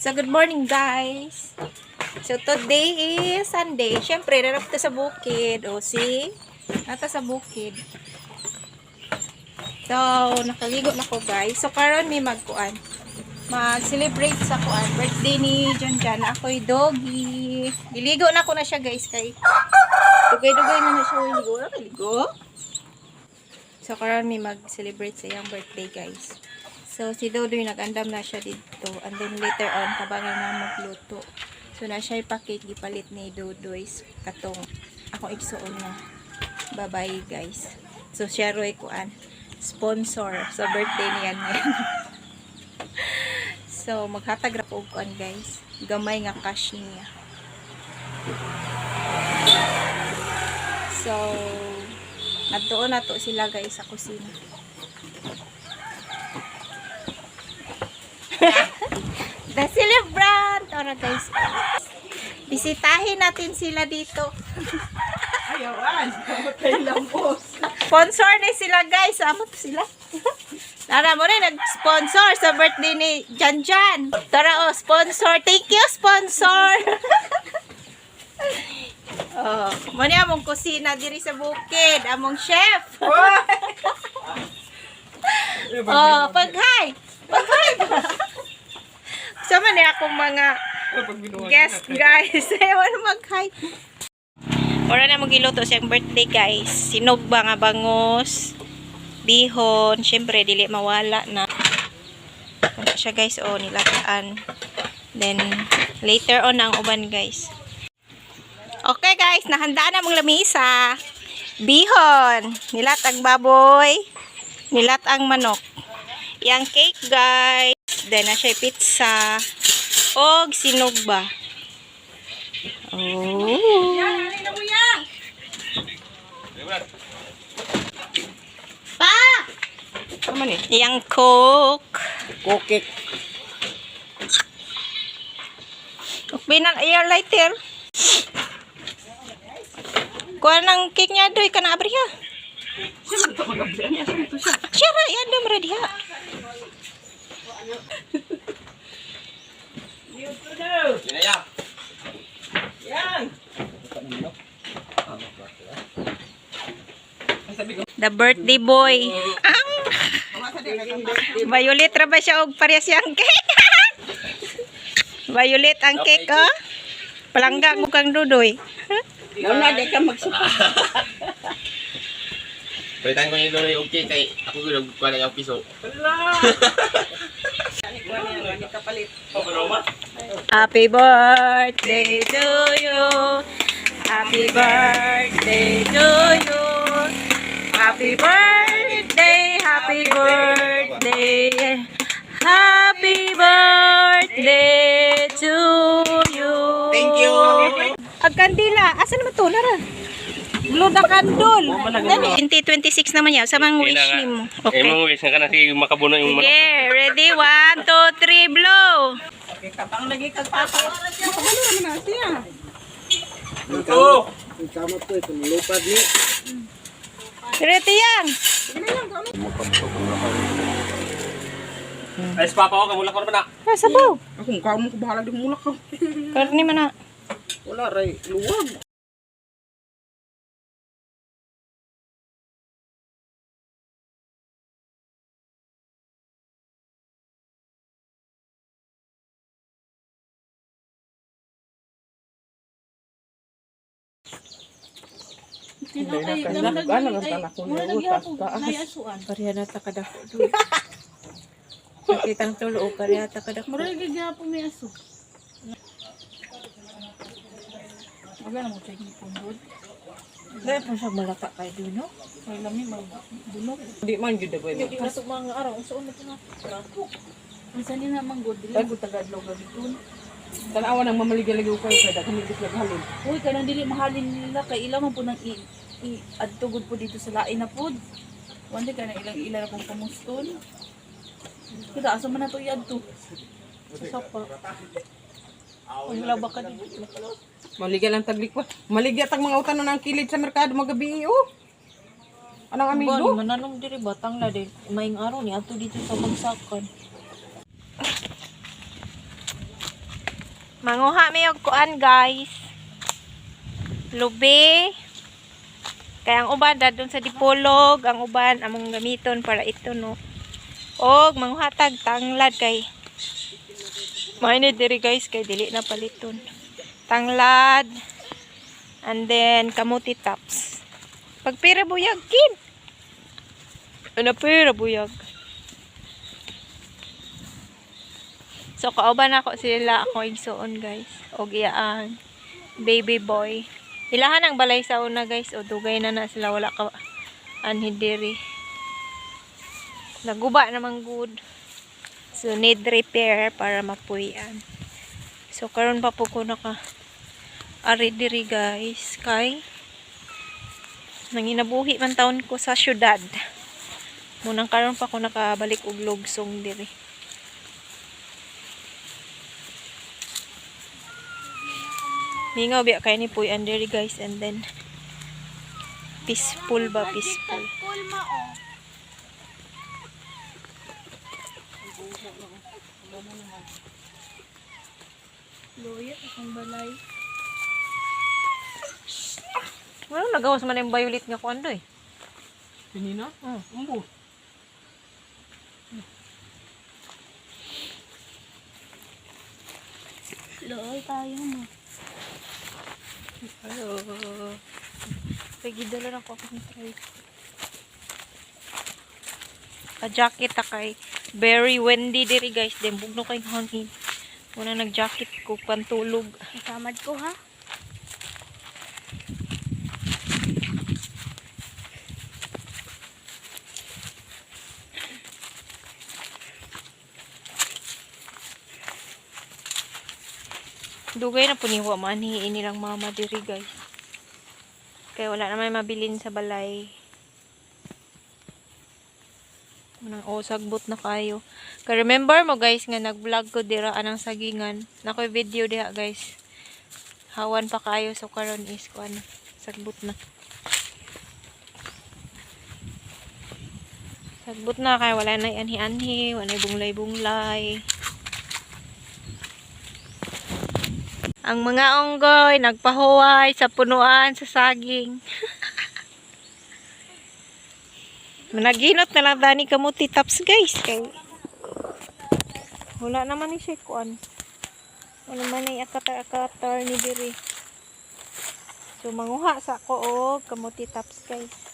So, good morning, guys. So, today is Sunday. Siyempre, narap ta sa bukid. O, see? Nata sa bukid. So, nakaligo na ko, guys. So, karon may magkuan. Mag-celebrate sa kuan. Birthday ni John John. Ako'y doggy. Giligo na ko na siya, guys. Kay dugay-dugay na na siya. Uy, ligo na, ligo. So, karon may mag-celebrate sa iyang birthday, guys. So, si Dodoy nag-andam na siya dito. And then later on, tabangan na magluto. So, na siya ipakik gipalit ni Dodoy katong akong igsuon na. Bye-bye, guys. So, siya roy kuan sponsor sa birthday niya ngayon. So, maghatag ra ko og kuan, guys. Gamay nga cash niya. So, nagtuon na to sila, guys, sa kusina. The celebrant! Ora, guys. Bisitahin natin sila dito. Ayawan! Kay lambos. Sponsor ni sila, guys. Amo to sila. Tara mo rin, nag-sponsor sa birthday ni Jan Jan. Tara oh, sponsor. Thank you, sponsor. Oh, mo ni among kusina diri sa bukid, among chef. Oh, pag-hi. Pag-hi. Sama ni akong mga guest, guys. Ayaw na mag-hi. Ora na mo giluto siyang birthday, guys. Sinugba nga bangus, bihon, syempre dili mawala na. Wala siya, guys, oh, nilataan. Then later on ang uban, guys. Okay, guys, nahanda na mong lamisa. Bihon, nilat ang baboy, nilat ang manok. Yang cake, guys. Then na siya pizza og sinugba. Oh. Pa! Tama ni. Yang coke. Kokek. Ukbi ng air lighter. Kuha ng cake niya doy ka na abri ha. Siya ra yan dam ra diha. Yan! The birthday boy. Ang Violet ra ba siya og parehas siyang cake? Violet ang cake, oh. Palangga mo kang dudoy. Wala, di ka magsuka. Palitan ko ni Lolo yung cake kay ako gud kuha na yung piso. Happy birthday to you. Happy birthday to you. Happy birthday, happy birthday. Happy birthday to you. Thank you. Ang kandila, asa naman to? Lara? Blow the candle. Dali. 2026 naman yan. Sa mga wish nimo. Okay. Okay. Imong wish nga kana sige makabuno yung manok. Sige, ready? One, two, three, blow! Okay, kapang lagi kag papo. Makabalo naman na siya. Ito. Ready yan! Ay, papa ko kamulak ko na. Ah, sabaw. Ako, mukha mo ko bahala di mulak ko. Karni man na. Wala, ray. Luwag. Pareha na ta kadako doon. Nakitang tulo o pareha ta kadako. Murag gihapon may aso. Wala na mo tayo ipon. Dahil po siya malata kay doon, no? May lami mag bunog. Di man jud agoy. Di na mga araw unsa na to. Unsa ni na man gud dili ko tagadlog gabiton. Tanawa nang mamaligya-lagi ko kayo kay daghan gid naghalin. Uy, kanang dili mahalin nila kay ila man po nang i, i adto gud po dito sa lain na pod. Wala ka na ilang ila na pong pamuston. Kita asa man na to iadto. Sa sapa. Ang laba ka dito. Maligya lang taglik pa. Maligya tag mga utan ang kilid sa merkado magabi oh. Anong amigo? Mananong diri batang na din. Maing araw ni adto dito sa bagsakan. Manguha mi og kuan, guys. Lubi. Kaya ang uban dadon sa Dipolog, ang uban among gamiton para ito no. Og manguha tag tanglad kay mainit diri, guys, kay dili na paliton. Tanglad and then kamuti tops. Pagpira buyag kin. Ano pira buyag? So kauban ako sila ako igsuon, guys. Og iyaan baby boy. Ilahan ang balay sa una, guys, o dugay na na sila wala ka anhi diri. Naguba naman good. So need repair para mapuy-an. So karon pa po ko naka ari diri, guys, kay nanginabuhi man taon ko sa syudad. Munang karon pa ko nakabalik og lugsong diri. Mingaw biya kay ni puy diri, guys, and then peaceful ba, peaceful. Kulma oh. Luya akong balay. Wala nagawas man yung violet nga kuan doy. Pinina? Umbo. Luoy tayo mo. Hello. Pagi dala na ko akong try. Ka-jacket ta kay very windy diri, guys. Then bugno kay hangin. Una nag-jacket ko pantulog. Nasamad ko ha. Dugay na puniwa manhi nilang mama diri, guys. Kaya wala naman mabilin sa balay. Unang oh, sagbot na kayo. Kaya remember mo, guys, nga nag-vlog ko dira anang sagingan. Nakoy video diha, guys. Hawan pa kayo so karon is kuan sagbot na. Sagbot na kay wala na anhi-anhi, wala na bunglay-bunglay. Ang mga unggoy nagpahuway sa punuan sa saging. Managinot na lang dani kamuti tops, guys, kay wala naman ni siya kuan. Wala man ni akatar-akatar ni diri. So manguha sa ko og kamuti tops, guys.